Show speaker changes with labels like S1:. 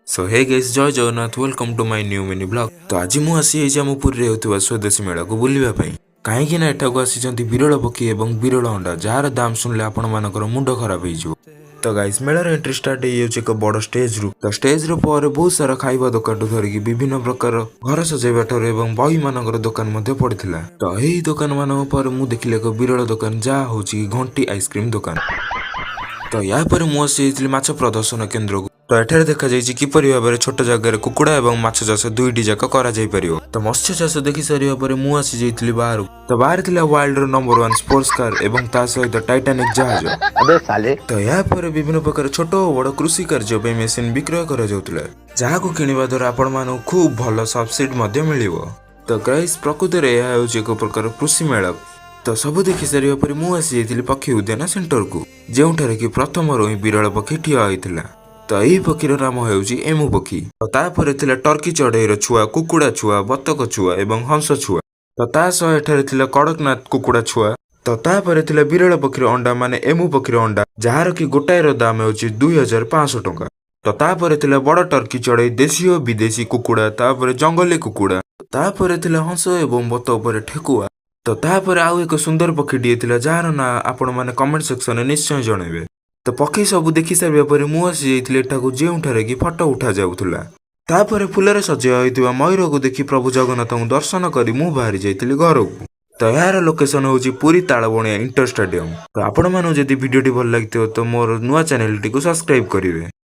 S1: Show hey guys, ଜୟ Jagannath. Welcome to my new mini vlog. ତ ଆଜି ମୁଁ ଆସିଯାଇଛି ଆମ ପୁରୀରେ ହେଉଥିବା ସ୍ୱଦେଶୀ ମେଳାକୁ ବୁଲିବା ପାଇଁ, କାହିଁକି ନା ଏଠାକୁ ଆସିଛନ୍ତି ବିରଳ ପକ୍ଷୀ ଏବଂ ବିରଳ ଅଣ୍ଡା, ଯାହାର ଦାମ ଶୁଣିଲେ ଆପଣମାନଙ୍କର ମୁଣ୍ଡ ଖରାପ ହେଇଯିବ। ତ ଗାଇସ୍, ମେଳାର ଏଣ୍ଟ୍ରି ଷ୍ଟାର୍ଟ ହେଇଯାଉଛି ଏକ ବଡ଼ ଷ୍ଟେଜରୁ। ତ ଷ୍ଟେଜର ପରେ ବହୁତ ସାରା ଖାଇବା ଦୋକାନଠୁ ଧରିକି ବିଭିନ୍ନ ପ୍ରକାର ଘର ସଜେଇବା ଠାରୁ ଏବଂ ବହି ମାନଙ୍କର ଦୋକାନ ମଧ୍ୟ ପଡ଼ିଥିଲା। ତ ଏହି ଦୋକାନ ମାନଙ୍କ ପରେ ମୁଁ ଦେଖିଲି ଏକ ବିରଳ ଦୋକାନ, ଯାହା ହଉଛି କି ଘଣ୍ଟି ଆଇସ୍କ୍ରିମ ଦୋକାନ। ତ ୟା ପରେ ମୁଁ ଆସିଯାଇଥିଲି ମାଛ ପ୍ରଦର୍ଶନ କେନ୍ଦ୍ରକୁ। ତ ଏଠାରେ ଦେଖାଯାଇଛି କିପରି ଭାବରେ ଛୋଟ ଜାଗାରେ କୁକୁଡ଼ା ଏବଂ ମାଛ ଚାଷ ଦୁଇଟି ଯାକ କରାଯାଇପାରିବ। ତ ମତ୍ସ୍ୟ ଚାଷ ଦେଖି ସାରିବା ପରେ ମୁଁ ଆସିଯାଇଥିଲି ବାହାରକୁ। ତ ବାହାରେ ଥିଲା ୱାର୍ଲଡର ନମ୍ବର ୱାନ୍ ସ୍ପୋର୍ଟସ କାର ଏବଂ ତା ସହିତ ଟାଇଟାନିକ ଜାହାଜ।
S2: अबे साले।
S1: ତ ଏହାପରେ ବିଭିନ୍ନ ପ୍ରକାର ଛୋଟ ଓ ବଡ଼ କୃଷି କାର୍ଯ୍ୟ ପାଇଁ ମେସିନ ବିକ୍ରୟ କରାଯାଉଥିଲା, ଯାହାକୁ କିଣିବା ଦ୍ୱାରା ଆପଣମାନଙ୍କୁ ଖୁବ୍ ଭଲ ସବସିଡି ମଧ୍ୟ ମିଳିବ। ତ ଗାଇସ୍, ପ୍ରକୃତରେ ଏହା ହେଉଛି ଏକ ପ୍ରକାର କୃଷି ମେଳା। ତ ସବୁ ଦେଖି ସାରିବା ପରେ ମୁଁ ଆସିଯାଇଥିଲି ପକ୍ଷୀ ଉଦ୍ୟାନ ସେଣ୍ଟରକୁ, ଯେଉଁଠାରେ କି ପ୍ରଥମରୁ ହିଁ ବିରଳ ପକ୍ଷୀ ଠିଆ ହୋଇଥିଲା। ତ ଏହି ପକ୍ଷୀର ନାମ ହେଉଛି ଏମୁ ପକ୍ଷୀ। ତ ତାପରେ ଥିଲା ଟର୍କି ଚଢ଼େଇର ଛୁଆ, କୁକୁଡ଼ା ଛୁଆ, ବତକ ଛୁଆ ଏବଂ ହଂସ ଛୁଆ। ତ ତା ସହ ଏଠାରେ ଥିଲା କଡ଼କନାଥ କୁକୁଡ଼ା ଛୁଆ। ତ ତାପରେ ଥିଲା ବିରଳ ପକ୍ଷୀର ଅଣ୍ଡା, ମାନେ ଏମୁ ପକ୍ଷୀର ଅଣ୍ଡା, ଯାହାର କି ଗୋଟାଏର ଦାମ ହେଉଛି 2500 ଟଙ୍କା। ତ ତାପରେ ଥିଲା ବଡ଼ ଟର୍କି ଚଢ଼େଇ, ଦେଶୀ ଓ ବିଦେଶୀ କୁକୁଡ଼ା, ତାପରେ ଜଙ୍ଗଲୀ କୁକୁଡ଼ା, ତାପରେ ଥିଲା ହଂସ ଏବଂ ବତ ଉପରେ ଠେକୁଆ। ତ ତାପରେ ଆଉ ଏକ ସୁନ୍ଦର ପକ୍ଷୀଟିଏ ଥିଲା, ଯାହାର ନାଁ ଆପଣମାନେ କମେଣ୍ଟ ସେକ୍ସନରେ ନିଶ୍ଚୟ ଜଣାଇବେ। ତ ପକ୍ଷୀ ସବୁ ଦେଖି ସାରିବା ପରେ ମୁଁ ଆସିଯାଇଥିଲି ଏଠାକୁ, ଯେଉଁଠାରେ କି ଫଟୋ ଉଠାଯାଉଥିଲା। ତାପରେ ଫୁଲରେ ସଜେଇ ହୋଇଥିବା ମୟୂରକୁ ଦେଖି ପ୍ରଭୁ ଜଗନ୍ନାଥଙ୍କୁ ଦର୍ଶନ କରି ମୁଁ ବାହାରି ଯାଇଥିଲି ଘରକୁ। ତ ଏହାର ଲୋକେସନ ହେଉଛି ପୁରୀ ତାଳବଣିଆ ଇଣ୍ଟର ଷ୍ଟାଡିୟମ। ତ ଆପଣମାନଙ୍କୁ ଯଦି ଭିଡ଼ିଓଟି ଭଲ ଲାଗିଥିବ, ତ ମୋର ନୂଆ ଚ୍ୟାନେଲଟିକୁ ସବସ୍କ୍ରାଇବ କରିବେ।